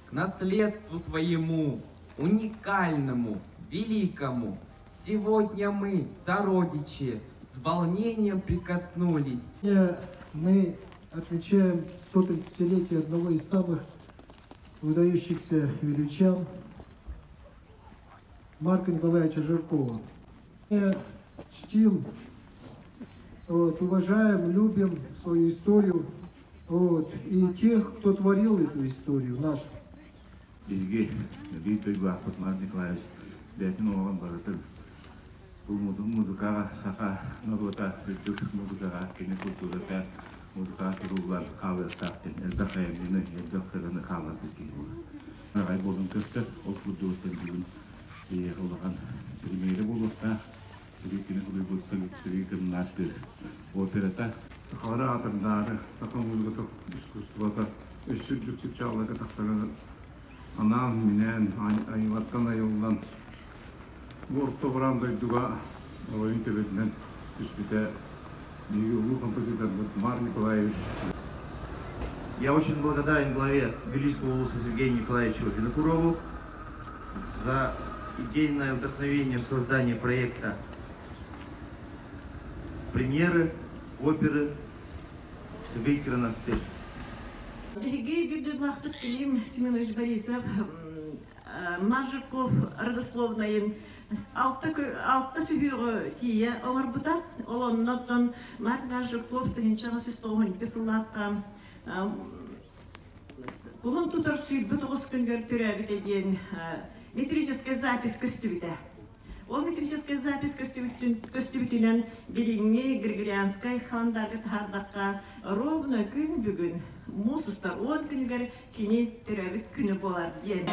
К наследству твоему, уникальному, великому, Сегодня мы, сородичи, с волнением прикоснулись. Мы отмечаем 130-летие одного из самых выдающихся величан Марка Николаевича Жиркова. Мы чтим, вот, уважаем, любим свою историю вот, и тех, кто творил эту историю нашу. Биһиги биир дойдулаахпыт Марк Николаевич бэйэтин олоҕун барытын бу музыкаҕа саха норуота үрдүк музыкаҕа кини культурата музыкаҕа суруллан хаалыахтаах диэн элбэх айымньыны, элбэх ырыаны хаалларбыт киһи буолар. Аҕай буолан көстөр, ол курдугуттан бүгүн биһиэхэ улахан премьера буолуохтаах. Сергей кини суруйбут Сергей Гимнастик операта. Сахалары аатырдаары саха музыката искусствота өссө үрдүк чыпчаалларга тахсарын анаан-минээн айылаттан айыллан бу орто бараан дойдуга оройун төбөтүнэн түспүтэ биһиги улуу композиторбыт Марк Николаевич. Я очень благодарен главе Вилийского улуса Сергею Николаевичу Винокурову за идейное вдохновение в создании проекта премьеры оперы «Сыбый Кыранастырь». Биһиги биир дойдулаахпыт Клим Семенович Борисов Маржиков родословнайын алта сүһүөҕү тиийэ оҥорбута. Ол оннуттан Марк Маржиков 1992 сыллаахха кулун тутар 29 күнгөр төрөөбүтэ диэн метрическая запись көстүбүтэ. Ол метрическая запись көстүбүтүнэн билиҥҥи Григорианскай халандаарга таһаардахха, ровно күн бүгүн муус устар 10 күнүгэр кини төрөөбүт күнэ буолар диэн.